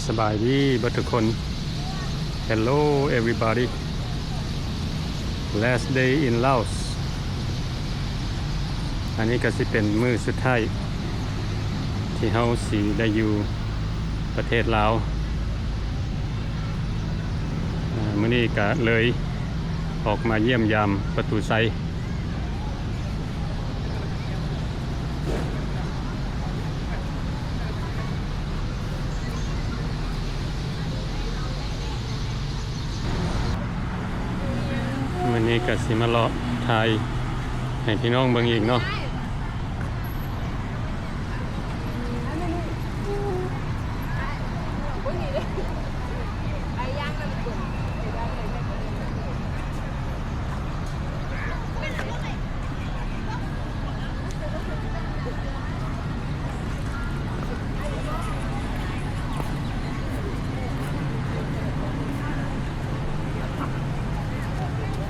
ສະບາຍດີເບິດທຸກຄົນ. Hello everybody. Last day in Laos. ອັນນີ້ກໍຊິເປັນມື້ສຸດທ້າຍທີ່ເຮົາຊິໄດ້ຢູ່ປະເທດລາວ. ເອີ ມື້ນີ້ກໍເລີຍອອກມາຢ້ຽມຢາມປະຕູໄຊ. ມື້ນີ້ກໍຊິມາເລາະຖ່າຍໃຫ້ພີ່ນ້ອງເບິ່ງອີກເນາະ.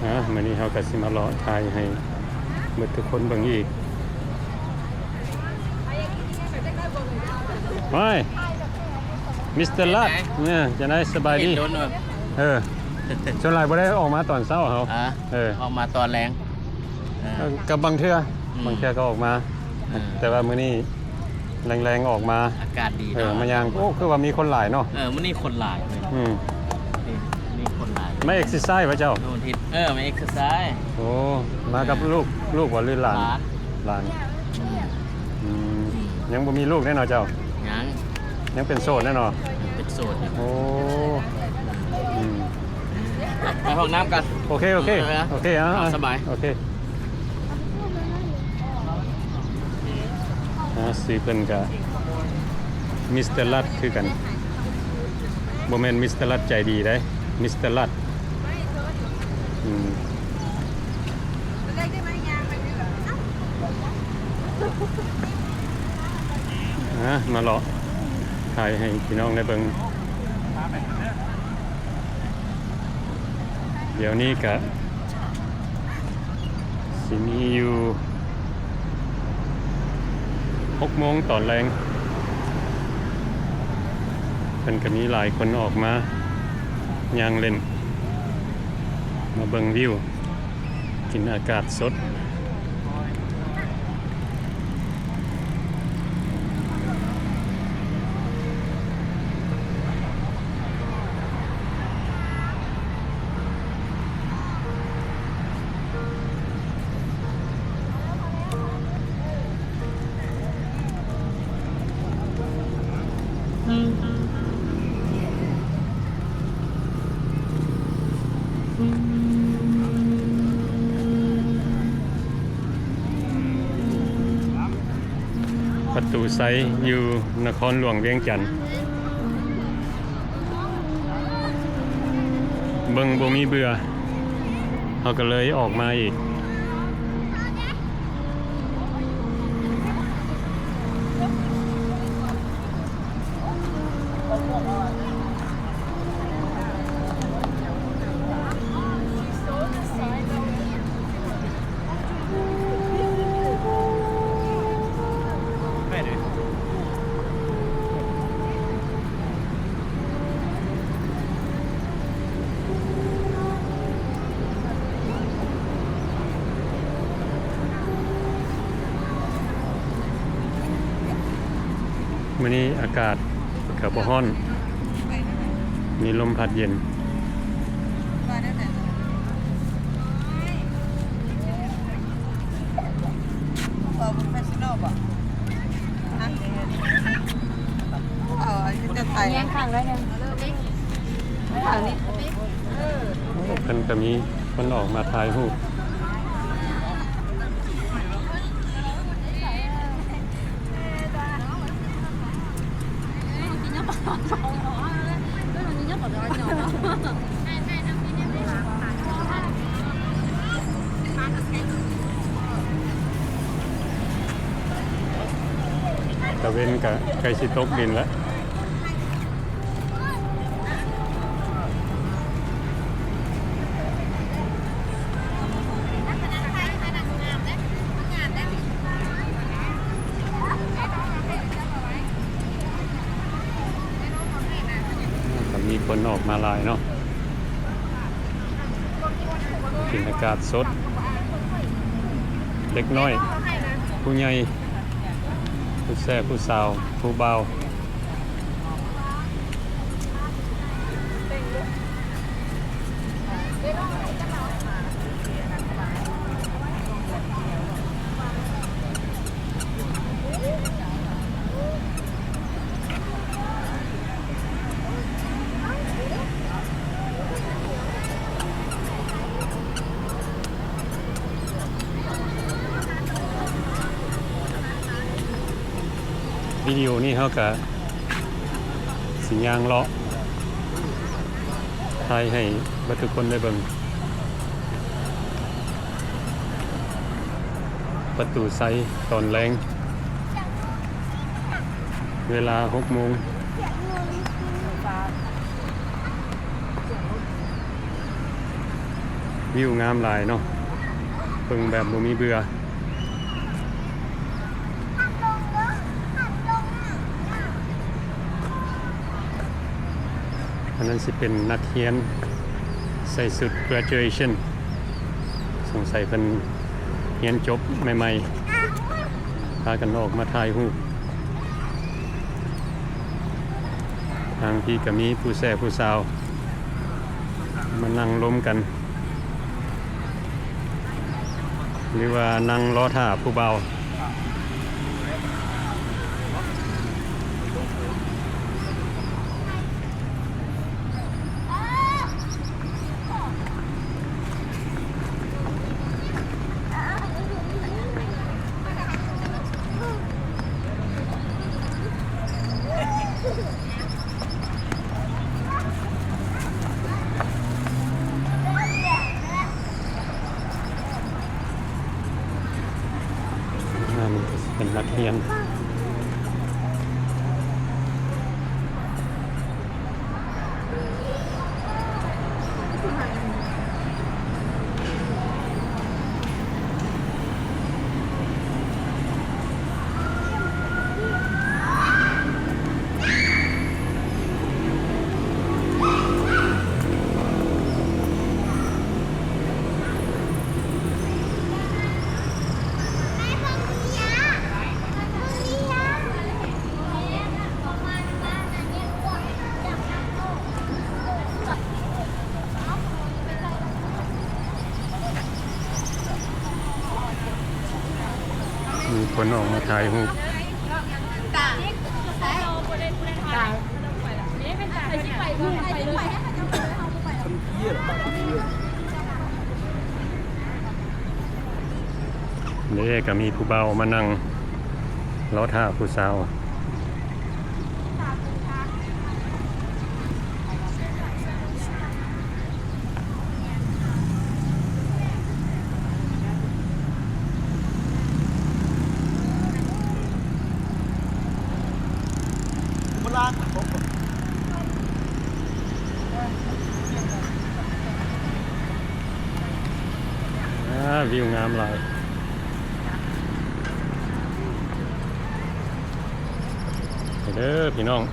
ອາ ມື້ນີ້ເຮົາກໍຊິມາເລາະຖ່າຍໃຫ້ເບິດທຸກຄົນເບິ່ງອີກ. ໂອ້ຍ ມິສເຕີລັດ ເອີ ຈັ່ງໃດ ສະບາຍດີ? ເອີ ສ່ວນຫຼາຍບໍ່ໄດ້ອອກມາຕອນເຊົ້າເຮົາ ອາ ເອີ ອອກມາຕອນແລງ ເອີ ເອີ ກັບບາງເທື່ອ ອືມ ບາງເທື່ອກໍອອກມາ ເອີ ແຕ່ວ່າມື້ນີ້ແລງໆອອກມາ ອາກາດດີ ເອີ ເນາະ ມາຍ່າງ ໂອ້ ຄືວ່າມີຄົນຫຼາຍເນາະ. ເອີ ມື້ນີ້ຄົນຫຼາຍເວີຍ ອືມ ນີ້ ນີ້ຄົນຫຼາຍ ມາເອັກເຊີໄຊວະເຈົ້າ? ເອີ ມາເອັກເຊີໄຊ. ໂອ້ ມາກັບລູກ ລູກບໍ່ ຫຼືຫຼານ? ຫຼານ ຫຼານ ອືມ ອືມ ຍັງບໍ່ມີລູກແນ່ເນາະເຈົ້າ? ຍັງ ຍັງເປັນໂສດແນ່ເນາະ? ຍັງເປັນໂສດຢູ່. ໂອ້ ອືມ ໄປຫ້ອງນ້ຳກັນ. ໂອເຄ ໂອເຄ ເອີ ໂອເຄ ເອົາ ເອົາ ສະບາຍ ໂອເຄ. ອາ ຊື່ເພິ່ນກະມິສເຕີລັດຄືກັນ ບໍ່ແມ່ນມິສເຕີລັດໃຈດີເດ້ ມິສເຕີລັດ ອືມ. ອາ ມາເລາະຖ່າຍໃຫ້ພີ່ນ້ອງໄດ້ເບິ່ງ. ດຽວນີ້ກະຊິມີຢູ່ຫົກໂມງຕອນແລງ ເພິ່ນກະມີຫຼາຍຄົນອອກມາຍ່າງຫຼິ້ນ ມາເບິ່ງວິວ ກິນອາກາດສົດ. ປະຕູໄຊຢູ່ນະຄອນຫຼວງວຽງຈັນ ເບິ່ງບໍ່ມີເບື່ອ ເຮົາກໍເລີຍອອກມາອີກ. ມື້ນີ້ອາກາດກໍບໍ່ຮ້ອນ ມີລົມພັດເຢັນ. ແຍງຂ້າງໜ້ອຍໜຶ່ງ ຂ້າງນີ້ ໂອ້ ເພິ່ນກໍມີຄົນອອກມາຖ່າຍຮູບ. ຕາເວັນກະໃກ້ຊິຕົກດິນລະ. ເ ຄົນອອກມາຫຼາຍເນາະ ກິນອາກາດສົດ ເດັກນ້ອຍ ຜູ້ໃຫຍ່ ຜູ້ແຊ ຜູ້ສາວ ຜູ້ບ່າວ. ວິດີໂອນີ້ເຮົາກະຊິຍ່າງເລາະ ຖ່າຍໃຫ້ເບິດທຸກຄົນໄດ້ເບິ່ງ ປະຕູໄຊຕອນແລງ ເວລາຫົກໂມງ. ວິວງາມຫຼາຍເນາະ ເບິ່ງແບບບໍ່ມີເບື່ອ. ອັນນັ້ນຊິເປັນນັກຮຽນໃສ່ຊຸດ graduation ສົງໄສເພິ່ນຮຽນຈົບໃໝ່ໆ ພາກັນອອກມາຖ່າຍຮູບ. ທາງພີ້ກະມີຜູ້ແຊຜູ້ສາວມານັ່ງລົມກັນ ຫຼືວ່ານັ່ງລໍຖ້າຜູ້ບ່າວ. ອັນນີ້ກະຊິເປັນນັກຮຽນ. ມີຄົນອອກມາຖ່າຍຮູບ. ເດ້ ກະມີຜູ້ບ່າວມານັ່ງລໍຖ້າຜູ້ສາວ. ອາ ວິວງາມຫຼາຍ. ເດີພີ່ນ້ອງ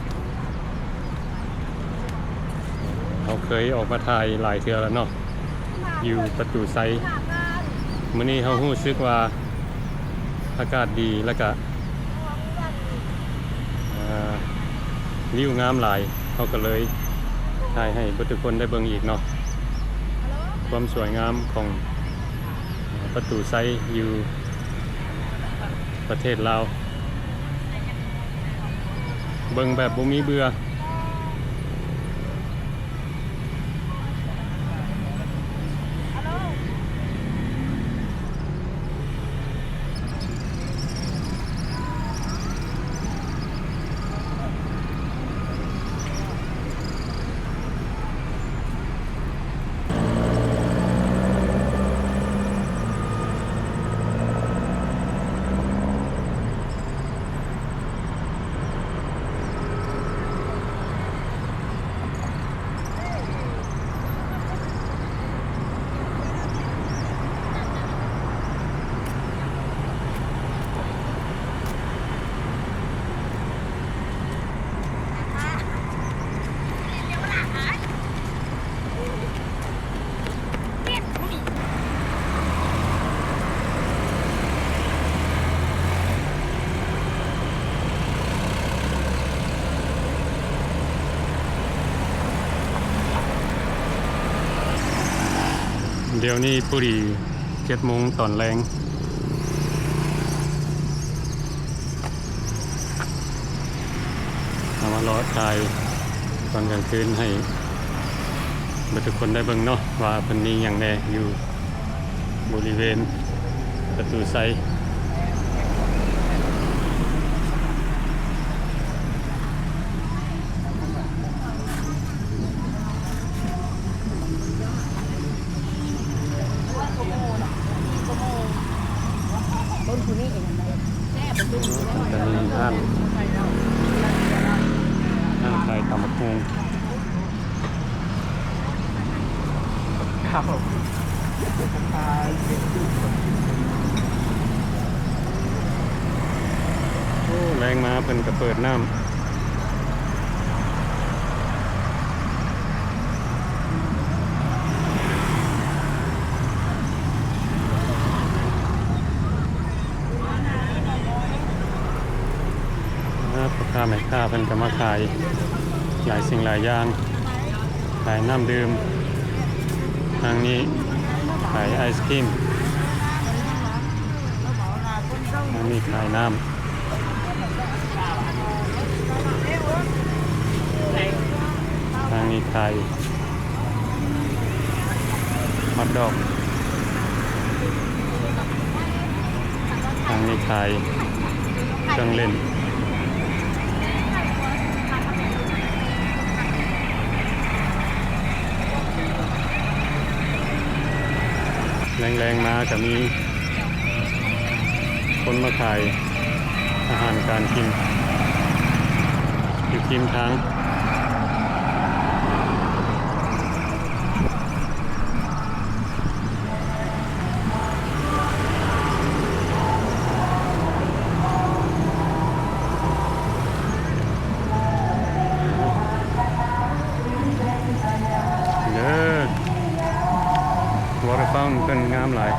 ເຮົາເຄີຍອອກມາຖ່າຍຫຼາຍເທື່ອແລ້ວເນາະ ຢູ່ປະຕູໄຊ. ມື້ນີ້ເຮົາຮູ້ສຶກວ່າອາກາດດີ ແລ້ວກະ ເອີ ວິວງາມຫຼາຍ ເຮົາກະເລີຍຖ່າຍໃຫ້ເບິດທຸກຄົນໄດ້ເບິ່ງອີກເນາະ ຄວາມສວຍງາມຂອງປະຕູໄຊຢູ່ ປະເທດລາວ ເບິ່ງແບບບໍ່ມີເບື່ອ. ດຽວນີ້ພໍດີເຈັດໂມງຕອນແລງ ເຮົາມາເລາະຖ່າຍຕອນກາງຄືນໃຫ້ເບິດທຸກຄົນໄດ້ເບິ່ງເນາະ ວ່າເພິ່ນມີຫຍັງແດ່ຢູ່ບໍລິເວນປະຕູໄຊ. ເປັນກະມີຮ້ານ ຮ້ານຂາຍຕຳບັກຫຸ່ງ. ໂອ້ ແລງມາເພິ່ນກະເປີດນ້ຳ. ພໍ່ຄ້າແມ່ຄ້າເພິ່ນກະມາຂາຍຫຼາຍສິ່ງຫຼາຍຢ່າງ ຂາຍນ້ຳດື່ມ ທາງນີ້ຂາຍໄອສະຄຣີມ ທາງນີ້ຂາຍນ້ຳ. ທາງນີ້ຂາຍຮອດດອກ ທາງນີ້ຂາຍເຄື່ອງຫຼິ້ນ. ແລງໆມາກະມີຄົນມາຂາຍອາຫານການກິນຢູ່ຄຣີມທາງ. ເດີ ວອເຕີຟອນເພິ່ນງາມຫຼາຍ.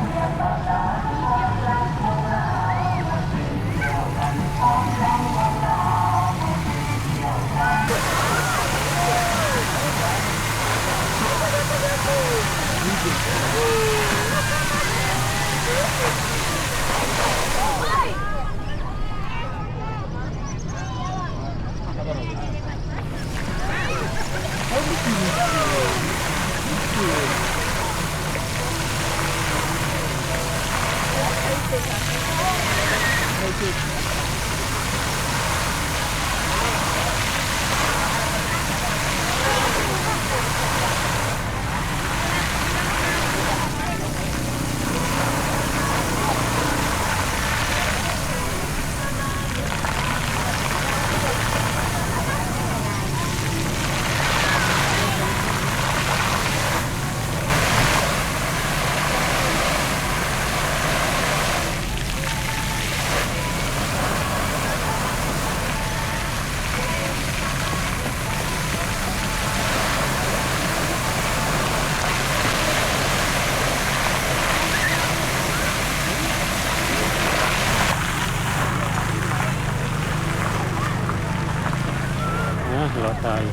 ອ່າ ເລາະຖ່າຍ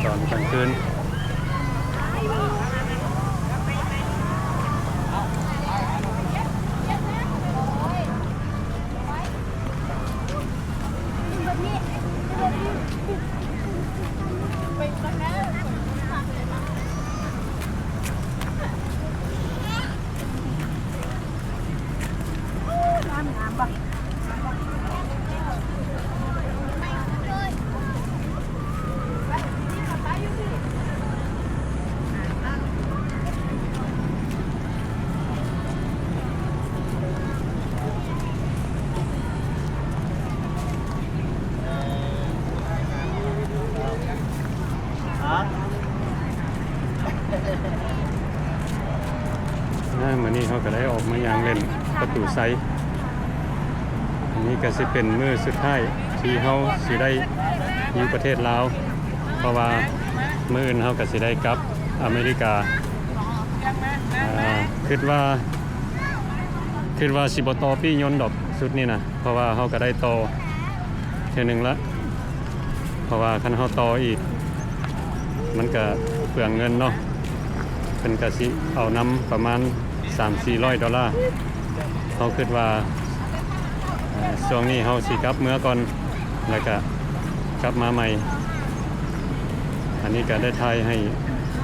ຕອນກາງຄືນ. ອ່າ ມື້ນີ້ເຮົາກະໄດ້ອອກມາຍ່າງຫຼິ້ນປະຕູໄຊ. ອັນນີ້ກະຊິເປັນມື້ສຸດທ້າຍທີ່ເຮົາຊິໄດ້ຢູ່ປະເທດລາວ ເພາະວ່າມື້ອື່ນເຮົາກະຊິໄດ້ກັບອາເມລິກາ. ອ່າ ຄິດວ່າ ຄິດວ່າຊິບໍ່ຕໍ່ປີ້ຍົນດອກຊຸດນີ້ນະ ເພາະວ່າເຮົາກະໄດ້ຕໍ່ເທື່ອໜຶ່ງລະ ເພາະວ່າຄັນເຮົາຕໍ່ອີກ ມັນກະເປືອງເງິນເນາະ. ເພິ່ນກະຊິເອົານຳປະມານສາມສີ່ຮ້ອຍໂດລາ. ເຮົາຄິດວ່າ ເອີ່ ຊ່ວງນີ້ເຮົາຊິກັບເມືອກ່ອນ ແລ້ວກະກັບມາໃໝ່. ອັນນີ້ກະໄດ້ຖ່າຍໃຫ້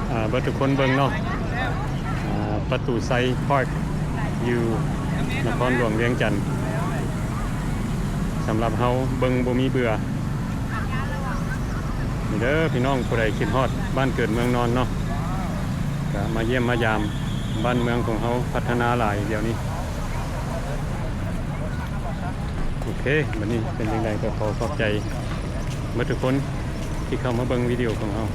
ເອີ່ ເບິດທຸກຄົນເບິ່ງເນາະ ເອີ່ ປະຕູໄຊພາກ ຢູ່ນະຄອນຫຼວງວຽງຈັນ. ສຳລັບເຮົາເບິ່ງບໍ່ມີເບື່ອ. ນີ້ເດີພີ່ນ້ອງ ຜູ້ໃດຄິດຮອດບ້ານເກີດເມືອງນອນເນາະ ກະມາຢ້ຽມມາຢາມ. ບ້ານເມືອງຂອງເຮົາພັດທະນາຫຼາຍດຽວນີ້. ໂອເຄ ບັດນີ້ເປັນຈັ່ງໃດກໍຂໍຂອບໃຈເບິດທຸກຄົນທີ່ເຂົ້າມາເບິ່ງວິດີໂອຂອງເຮົາ.